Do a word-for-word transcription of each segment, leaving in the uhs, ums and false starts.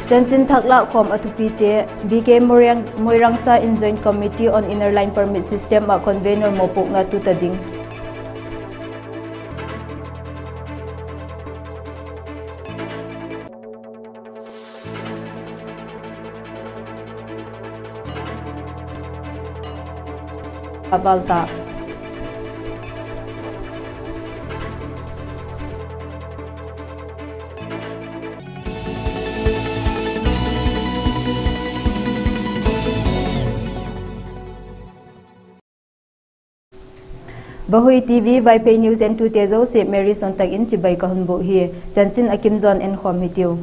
Chanchin thak lâk khawm a thupite. B K Moirang, Moirangcha in Joint Committee on Inner Line Permit System ah convenor mawpuakna tuta ding. A bal ta. Vahui T V Vaiphei News entute zosia Mary Songtak in chibai ka hun bûk hi. Chanchin a kim zaw in enkhawm hitiu.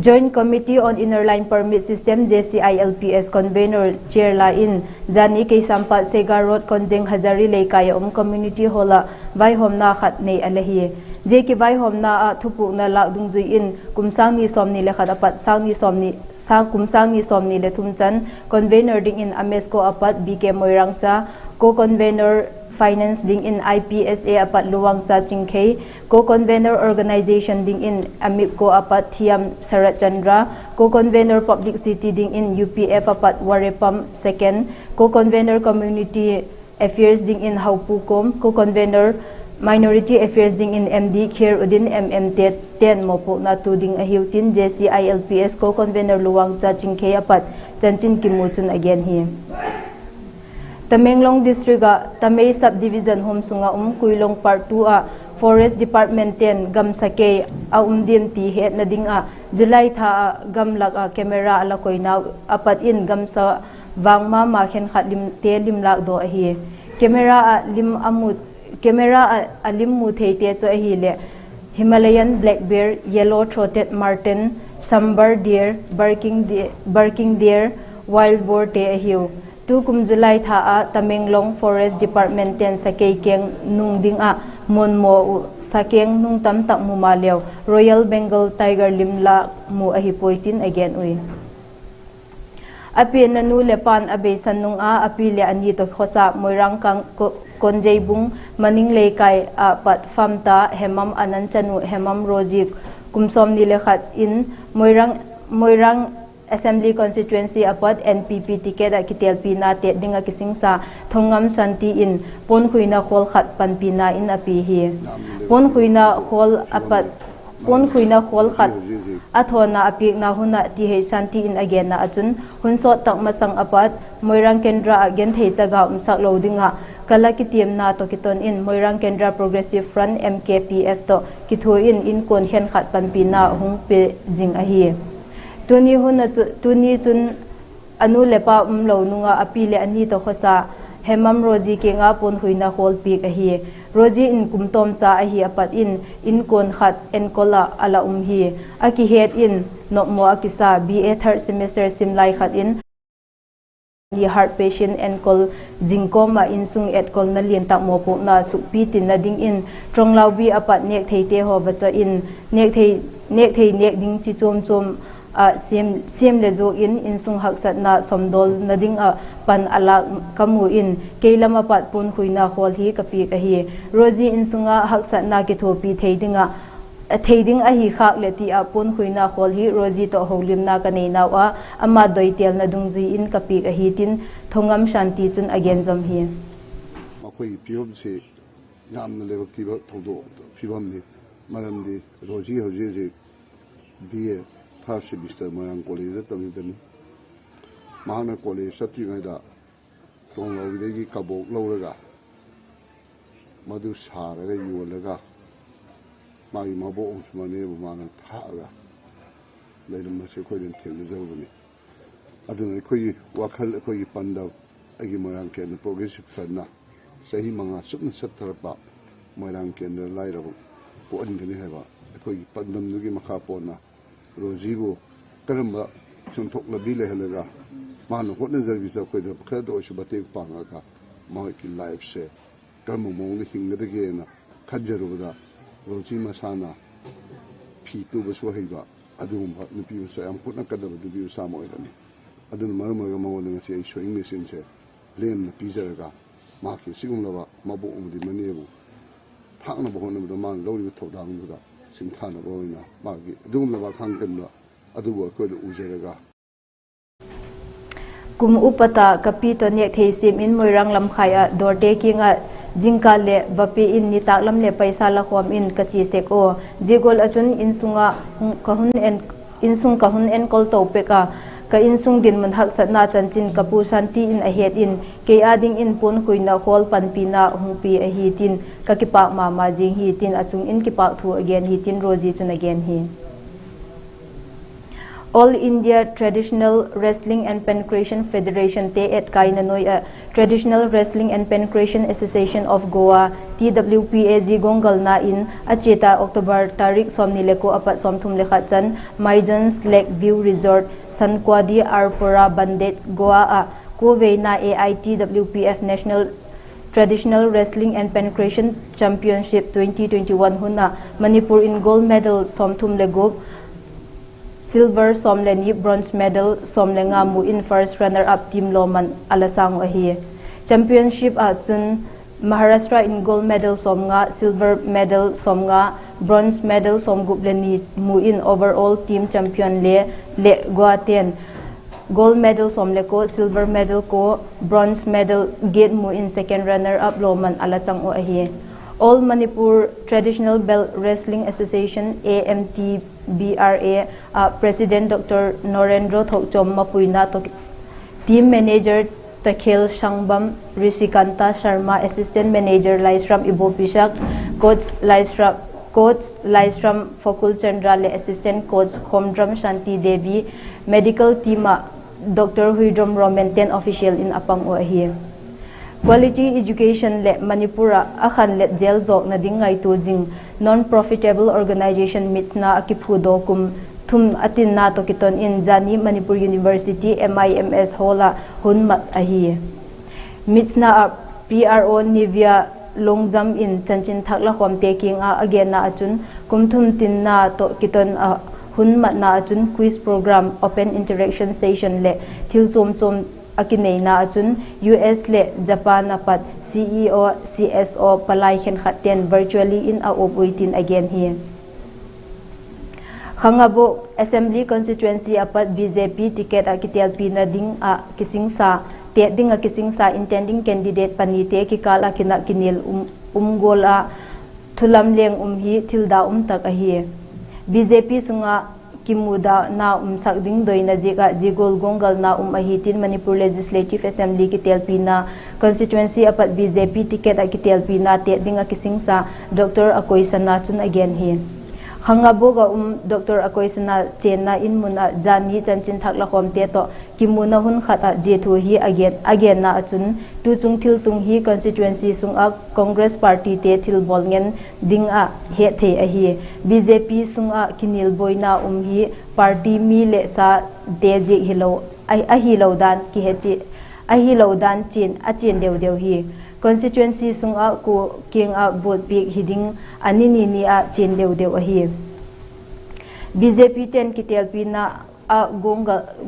Joint Committee on Inner Line Permit System, J C I L P S convenor chair la in, zani Keisampat Sega Road, Konjeng Hazari Leikai ah um community hall ah vaihawmna khat nei a la hi. Zia kivaihawmna ah thupukna lâk dungzui in kum sâng ni sawmni le khat a pat sâng ni sawmni, sâng, kum sâng ni sawmni le thum chan convenor dingin Amesco a pat B K Moirangcha, co-convenor finance dingin I P S A a pat Luangcha Chingkhei, co-convenor organisation dingin Amipco a pat Thiam Saratchandra, co-convenor publicity dingin U P F a pat Warepam second, co-convenor community affairs dingin Haupu Kom, co-convenor minority affairs dingin M D Kher Udin M M te ten mawpuakna tu ding ahiu tin J C I L P S co-convenor Luangcha Chingkhei a pat chanchin kimu chun a gen hi. Tamenglong District ah Tamei Subdivision huam sung ah um Kuilong Part two ah Forest Department ten gamsa kei a um diam ti hetna ding ah July tha ah gamlak ah camera a la koinau a pat in gamsa vang ma ma khenkhat limte lim lâk daw ahi. Camera ah lim a mu, camera ah a lim mu theite chu ahileh Himalayan black bear, yellow throated marten, sambar deer, barking de-, barking deer, wild boar te ahiu. Tukum July tha ah Tamenglong Forest Department ten sakei keng nung ding ah muanmaw uh sakeng nung tamtak mu maleu Royal Bengal Tiger lim lâk mu ahi puai tin a gen ui. A pianna nu leh pa'n a beisan nung a, a pi leh a ni tawh khawsa Moirang Kang Ko-, Konjeibung Maning Leikai ah pat farm ta Hemam Anand chanu Hemam Rosie kum sawmni le khat in Moirang, Moirang Assembly Constituency a pat N P P ticket ah kitelpina tet ding ah kisingsa Thongngam Shanti in puankhuina khawl khat panpina in a pi hi. Puankhuina khawl a pat, puankhuina khawl khat a thawnna a piakna hun ah T H Shanti in a genna ah chun hun sawt tak masang a pat Moirang Kendra ah genthei chaga umsak lo ding ah ka la kitiamna tawh kiton in Moirang Kendra Progressive Front, M K P F tawh kithua in inkuan khenkhat panpina hung pe zing ahi. Tuni hun ah chu, tuni chun a nu leh pa umlo nung ah a pi leh a ni tawh khawsa Hemam Rosie kiang ah puankhuina khawl piak ahi. Rosie in kum tawmcha ahi a pat in inkuan khat enkol ah a la um hi. A kihet in nopmaw a kisa B A third semester sim lai khat in ni heart patient enkol zing kawm ah insung etkolna lian tak mawpuakna sukpi tinna dingin Ṭawnglaubi a pat nêktheite haw va chawh in nêkthei, nêkthei nêk ding chi chuam chuam ah siam, siam leh zuak in insung haksatna sawmdawlna ding ah pan a lâk ka mu in kei lam a pat puankhuina khawl hi ka piak ahi. Rosie insung ah haksatna kithuapi thei ding ah, thei ding ahi khâk leh ti ah puankhuina khawl hi Rosie tawh holimna ka neinau ah ama doitelna dungzui in ka piak ahi tin Thongngam Shanti chun a gen zawm hi. ꯃꯈꯣꯏꯒꯤ ꯐꯤꯕꯝꯁꯤ ꯌꯥꯝꯅ ꯂꯥꯏꯕꯛ ꯊꯤꯕ ꯊꯧꯗꯣꯛ, ꯐꯤꯕꯝꯅꯤ꯫ ꯃꯔꯝꯗꯤ ꯔꯣꯖꯤ ꯍꯧꯖꯤꯛ ꯍꯧꯖꯤꯛ B A third semester Moirang ꯀꯣꯂꯦꯖꯇ ꯇꯝꯃꯤꯕꯅꯤ꯫ ꯃꯍꯥꯛꯅ ꯀꯣꯂꯦꯖ ꯆꯠꯇ꯭ꯔꯤꯉꯩꯗ ꯇꯣꯡꯂꯥꯎꯕꯤꯗꯒꯤ ꯀꯕꯣꯛ ꯂꯧꯔꯒ ꯃꯗꯨ ꯁꯥꯔꯒ ꯌꯣꯜꯂꯒ ꯃꯥꯒꯤ ꯃꯕꯣꯛ ꯑꯃꯁꯨꯡ ꯃꯅꯦꯕꯨ ꯃꯥꯅ ꯊꯥꯛꯑꯒ ꯂꯩꯔꯝꯕꯁꯦ ꯑꯩꯈꯣꯏꯅ ꯊꯦꯡꯅꯖꯔꯨꯕꯅꯤ꯫ ꯑꯗꯨꯅ ꯑꯩꯈꯣꯏꯒꯤ ꯋꯥꯈꯜ, ꯑꯩꯈꯣꯏꯒꯤ ꯄꯥꯟꯗꯝ, ꯑꯩꯒꯤ ꯃꯣꯏꯔꯥꯡ ꯀꯦꯟꯗ꯭ꯔ ꯄ꯭ꯔꯣꯒ꯭ꯔꯦꯁꯤꯞ ꯐ꯭ꯔꯟꯠꯅ ꯆꯍꯤ ꯃꯉꯥ ꯆꯨꯞꯅ ꯆꯠꯊꯔꯛꯄ ꯃꯣꯏꯔꯥꯡ ꯀꯦꯟꯗ꯭ꯔ ꯂꯥꯏꯔꯕ ꯀꯣꯛꯍꯟꯒꯅꯤ ꯍꯥꯏꯕ ꯑꯩꯈꯣꯏꯒꯤ ꯄꯥꯟꯗꯝꯗꯨꯒꯤ ꯃꯈꯥ ꯄꯣꯟꯅ ꯔꯣꯖꯤꯕꯨ ꯀꯔꯝꯕ ꯁꯦꯟꯊꯣꯛ ꯂꯝꯕꯤ ꯂꯩꯍꯜꯂꯒ ꯃꯥꯅ ꯍꯣꯠꯅꯖꯔꯤꯕꯁꯤꯗ ꯑꯩꯈꯣꯏꯗ ꯈꯔꯗ ꯑꯣꯏꯔꯁꯨ ꯃꯇꯦꯡ ꯄꯥꯡꯉꯒ ꯃꯍꯥꯛꯀꯤ ꯂꯥꯏꯐꯁꯦ ꯀꯔꯝꯕ ꯃꯑꯣꯡꯗ ꯍꯤꯡꯒꯗꯒꯦꯅ ꯈꯟꯖꯔꯨꯕꯗ, ꯔꯣꯖꯤ ꯃꯁꯥꯅ ꯐꯤ ꯇꯨꯕꯁꯨ ꯍꯩꯕ ꯑꯗꯨꯒꯨꯝꯕ ꯅꯨꯄꯤ ꯃꯆꯥ, ꯌꯥꯝ ꯍꯣꯠꯅ ꯀꯟꯗꯕ ꯅꯨꯄꯤ ꯃꯆꯥ ꯑꯃ ꯑꯣꯏꯔꯝꯃꯤ꯫ ꯑꯗꯨꯅ ꯃꯔꯝ ꯑꯣꯏꯔꯒ ꯃꯉꯣꯟꯗ ꯉꯁꯤ ꯑꯩ sewing machineꯁꯦ ꯂꯦꯝꯅ ꯄꯤꯖꯔꯒ, ꯃꯍꯥꯛꯀꯤ ꯑꯁꯤꯒꯨꯝꯂꯕ ꯃꯕꯣꯛ ꯑꯃꯗꯤ ꯃꯅꯦꯕꯨ ꯊꯥꯛꯅꯕ ꯍꯣꯠꯅꯕꯗ ꯃꯥꯅ ꯂꯧꯔꯤꯕ ꯊꯧꯗꯥꯡꯗꯨꯗ ꯁꯤꯡꯊꯥꯅꯕ ꯑꯣꯏꯅ ꯃꯥꯒꯤ ꯑꯗꯨꯒꯨꯝꯂꯕ ꯑꯈꯥꯡ ꯀꯟꯕ အဒို့အကွဲ့လို့ ဦးဇော်တဂါ Kum upat ah ka pi tawh nêk thei siam in Moirang Lamkhai ah dawrte kiang ah jingkal leh va pe in nitâk lam leh paisa la khawm in ka chia sek aw. Zia gual ah chun insung ka hun enkol to pek a, ka insung dinmun haksatna chanchin ka pu Shanti in a het in kei â dingin puankhuina khawl panpina hung pia ahi tin ka kipâk ma ma zing hi tin a chung in kipâk thu a gen hi tin Rosie chun a gen hi. All India Traditional Wrestling and Pankration Federation te etkaina nuai ah Traditional Wrestling and Pankration Association of Goa, T W P A, zia guanggalna in a chia ta October tarik sawmni le kua apat sawmthum le khat chan Maizons Lake View Resort, Sankwadi Arpora, Bandage, Goa ah kuaveina A I T W P F National Traditional Wrestling and Pankration Championship twenty twenty-one hun ah Manipur in gold medal sawmthum le gup, silver sawm le ni, bronze medal sawm le nga mu in first runner up team lawman a la sâng uh ahi. Championship ah chun Maharashtra in gold medal sawmnga, silver medal sawmnga, bronze medal sawmgup le ni mu in overall team champion le, le Goa ten gold medal sawm le kua, silver medal kua, bronze medal giat mu in second runner up lawman a la chang uh ahi. All Manipur Traditional Belt Wrestling Association, A M T B R A, ah President Doctor Norendro Thokchom mapuina tawh team manager Takhel Shangbam, Rishikanta Sharma, assistant manager Laisram Ibopisak, coach Laisram, coach Laisram Fakul Chandra leh assistant coach Khomdram Shanti Devi, medical team ah Doctor Huidrom Roman ten official in a pang uh ahi. Quality education leh Manipur ah a khanlet zel zawkna ding ngaitua zing non-profitable organisation MITSNA a kiphudaw kum thum a tinna tawh kiton in zani Manipur University M I M S Hall ah hun mat ahi. MITSNA ah P R O Nivia Longjam in chanchin thak la khawmte kiang ah a genna ah chun kum thum tinna tawh kiton ah hun matna ah chun quiz program, open interaction session leh thil chuam chuam a kineina ah chun U S leh Japan a pat C E O, C S O palai khenkhat ten virtually in a uap ui tin a gen hi. Khangabok Assembly Constituency a pat B J P ticket ah kitelpina ding ah kisingsa, têt ding ah kisingsa intending candidate panite kikâl ah kinak kinil um, um gual ah thulam leng um hi thil da um tak ahi. B J P sung ah kimudana umsak ding doina ziak ah zia gual guanggalna um ahi tin Manipur Legislative Assembly kitelpina constituency a pat B J P ticket ah kitelpina têt ding ah kisingsa Doctor Akoisana chun a gen hi. Khangabok ah um Doctor Akoisana chênna in mun ah zani chanchin thak la khawmte tawh kimuna hun khat ah zia thu hi a gen, a genna ah chun tuchung thiltung hi constituency sung ah Congress partyte thilbawl ngen ding ah hetthei ahi. B J P sung ah kinilbuaina um hi party mi leh sate ziak hilo, a, ahilo dan kihe chi, ahilo dan chian, a chian deu deu hi. Constituency sung ah kua kiang ah vote piak hi ding a ni ni ni ah chian deu deu ahi. B J P ten kitelpina ah gual,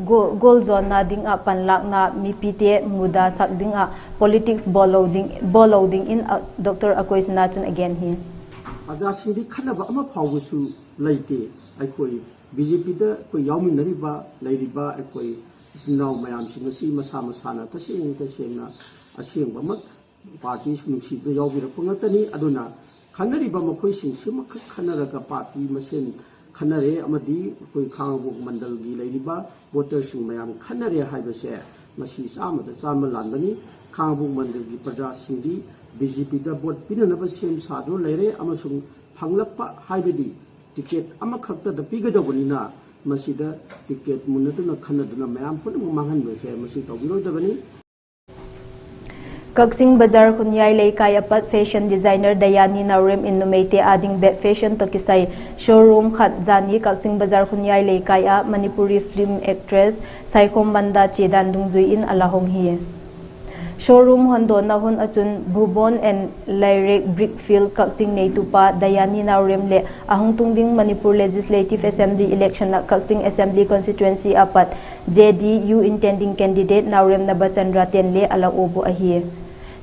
gual, gualzawna ding ah panlâkna mipite mudasak ding ah politics bawl lo ding, bawl lo dingin Doctor Akoisana chun a gen hi. ꯑꯣꯖꯥꯁꯤꯡꯗꯤ ꯈꯟꯅꯕ ꯑꯃ ꯐꯥꯎꯕꯁꯨ ꯂꯩꯇꯦ꯫ ꯑꯩꯈꯣꯏ B J ꯄꯤꯗ ꯑꯩꯈꯣꯏ ꯌꯥꯎꯃꯤꯟꯅꯔꯤꯕ, ꯂꯩꯔꯤꯕ ꯑꯩꯈꯣꯏ ꯏꯆꯤꯟ ꯏꯅꯥꯎ ꯃꯌꯥꯝꯁꯤꯡ ꯑꯁꯤ ꯃꯁꯥ ꯃꯁꯥꯅ ꯇꯁꯦꯡ ꯇꯁꯦꯡꯅ ꯑꯁꯦꯡꯕꯃꯛ ꯄꯥꯔꯇꯤꯁꯨ ꯅꯨꯡꯁꯤꯗꯨꯅ ꯌꯥꯎꯕꯤꯔꯛꯄ ꯉꯥꯛꯇꯅꯤ꯫ ꯑꯗꯨꯅ ꯈꯟꯅꯔꯤꯕ ꯃꯈꯣꯏꯁꯤꯡꯁꯤꯃꯈꯛ ꯈꯟꯅꯔꯒ ꯄꯥꯔꯇꯤ ꯃꯁꯦꯟ ꯈꯟꯅꯔꯦ ꯑꯃꯗꯤ ꯑꯩꯈꯣꯏ ꯈꯥꯡꯉꯕꯣꯛ ꯃꯟꯗꯜꯒꯤ ꯂꯩꯔꯤꯕ ꯚꯣꯇꯔꯁꯤꯡ ꯃꯌꯥꯝ ꯈꯟꯅꯔꯦ ꯍꯥꯏꯕꯁꯦ ꯃꯁꯤ ꯆꯥꯝꯃꯗ ꯆꯥꯝꯃ ꯂꯥꯟꯕꯅꯤ꯫ ꯈꯥꯡꯉꯕꯣꯛ ꯃꯟꯗꯜꯒꯤ ꯄ꯭ꯔꯖꯥꯁꯤꯡꯗꯤ ꯕꯤ ꯖꯦ ꯄꯤꯗ ꯚꯣꯠ ꯄꯤꯅꯅꯕ ꯁꯦꯝ ꯁꯥꯗꯨꯅ ꯂꯩꯔꯦ ꯑꯃꯁꯨꯡ ꯐꯪꯂꯛꯄ ꯍꯥꯏꯕꯗꯤ ꯇꯤꯀꯦꯠ ꯑꯃꯈꯛꯇꯗ ꯄꯤꯒꯗꯧꯕꯅꯤꯅ ꯃꯁꯤꯗ ꯇꯤꯀꯦꯠ ꯃꯨꯟꯅꯗꯨꯅ ꯈꯟꯅꯗꯨꯅ ꯃꯌꯥꯝ ꯄꯨꯝꯅꯃꯛ ꯃꯥꯡꯍꯟꯕꯁꯦ ꯃꯁꯤ ꯇꯧꯕꯤꯔꯣꯏꯗꯕꯅꯤ꯫ Kakching Bazar Khunyai Leikai a pat fashion designer Dayani Naorem in numeite â ding bep fashion tawh kisai showroom khat zani Kakching Bazar Khunyai Leikai ah Manipuri film actress Saikhom Manda chia dan dungzui in a la hong hi. Showroom hondawna hun ah chun Bhuban and Lairek Brickfield Kakching neitupa Dayani Naorem leh a hung tung ding Manipur Legislative Assembly election ah Kakching Assembly Constituency a pat J D U intending candidate Naorem Nabachandra ten le a la uap uh ahi.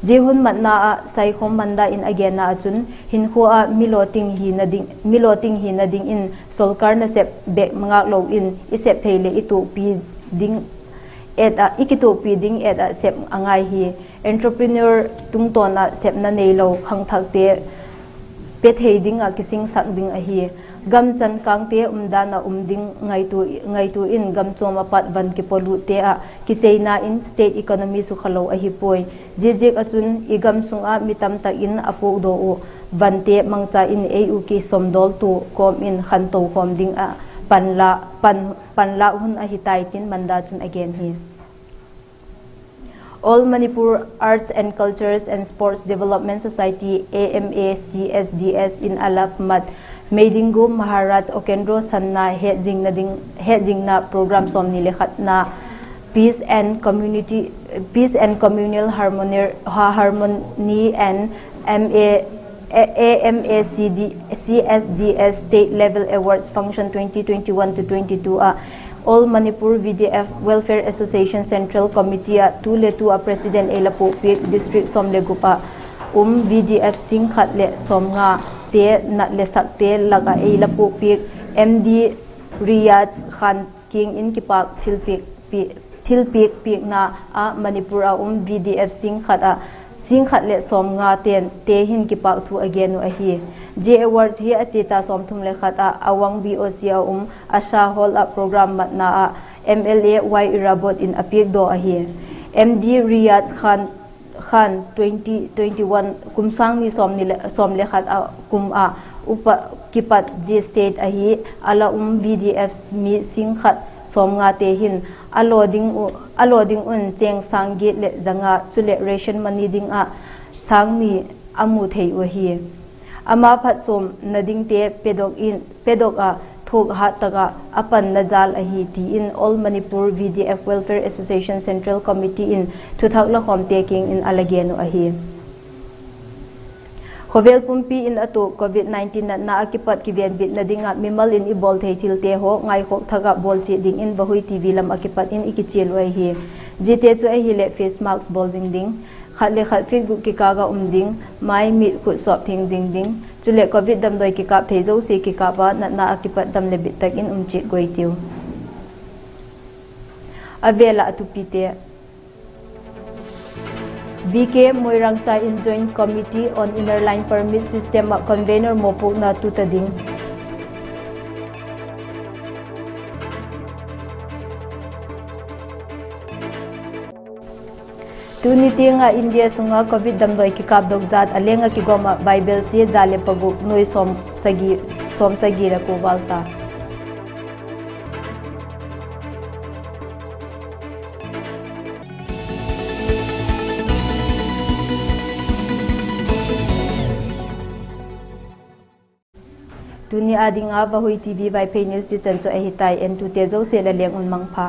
Zia hun matna ah Saikhom Manda in a genna ah chun, hinkhua ah mi lawting hina dingin sorkar nasep bek ngâk lo in i sep thei leh i tuakpi ding et ah, i kituakpi ding et ah sep a ngai hi. Entrepreneur tungtawn ah sepna neilo khangthakte pe thei ding ah kisingsak ding ahi. Gam chankângte umdan ah um ding ngaitua in gam chuam ah pat van kipaw lutte ah kicheina in state economy sukhalo ahi puai. Ziaziak ah chun i gam sung ah mi tamtak in a puakdaw uh vante mangcha in ei u kisawmdawltu kawm in khanto khawm ding ah panlâk hun ahi tai tin Manda chun a gen hi. All Manipur Arts and Cultures and Sports Development Society, A M A C S D S in a la mat Meidingu Maharaj Okendro Sanna hetzingna program sawmni le khatna Peace and Community, Peace and Communal Harmony, Harmony and M A, A M A C D, C S D S State Level Awards Function twenty twenty-one to twenty-two ah All Manipur V D F Welfare Association Central Committee ah tu le tu ah President ei la puakpiak district sawm le gup ah um V D F sîng khat leh sawmngate nat le sakte lak ah ei la puakpiak M D Riyaz Khan kiang in kipâk thilpiak piakna ah Manipur ah um V D F sîng khat ah sîng khat leh sawmngate'n te hin kipâk thu a gen uh ahi. Zia awards hi a chia ta sawmthum le khat ah Awang V O C ah um Asha Hall ah program matna ah M L A Y Irabot in a piakdaw ahi. M D Riyaz Khan, Khan twenty twenty-one kum sâng ni sawm le khat ah kum ah upa kipat zia state ahi a la um V D F mi sîng khat sawmngate hin a law ding un chêng sâng giat leh zanga chuleh ration money ding ah sâng ni a mu thei uh ahi. Ama phatchuamna dingte pedok ah thuak hat tak ah a panna jal ahi ti in All Manipur V D F Welfare Association Central Committee in thuthak lakhawmte kiang in a la gen uh ahi. Khawvel pumpi in a tuak Covid nineteen natna ah kipat kivenbitna ding ah mimal in i bawl thei thilte haw ngaikhawk thak ah bawl chiat dingin Vahui T V lam ah kipat in i kichial uh ahi. Ziate chu ahileh face mask bawl zing ding, khat le khat feet guk kikâl ah um ding, mai mit khut sawp thiang zing ding, chuleh Covid damdawi kikâp thei zosia kikâp ah natna ah kipat dam leh bit tak in um chiat guai tiu. A vêl ah a tupite. B K Moirangcha in Joint Committee on Inner Line Permit System ah convenor mawpuakna tu ta ding. Tuni tiang ah India sung ah Covid damdawi kikâpdok zat a leng ah kigawm ah vaibelsia za leh paguk nuai sawmsagi leh kua val ta. Tuni â ding ah Vahui T V Vaiphei news session chu ahi tai, entute zosia la leng un mangpha.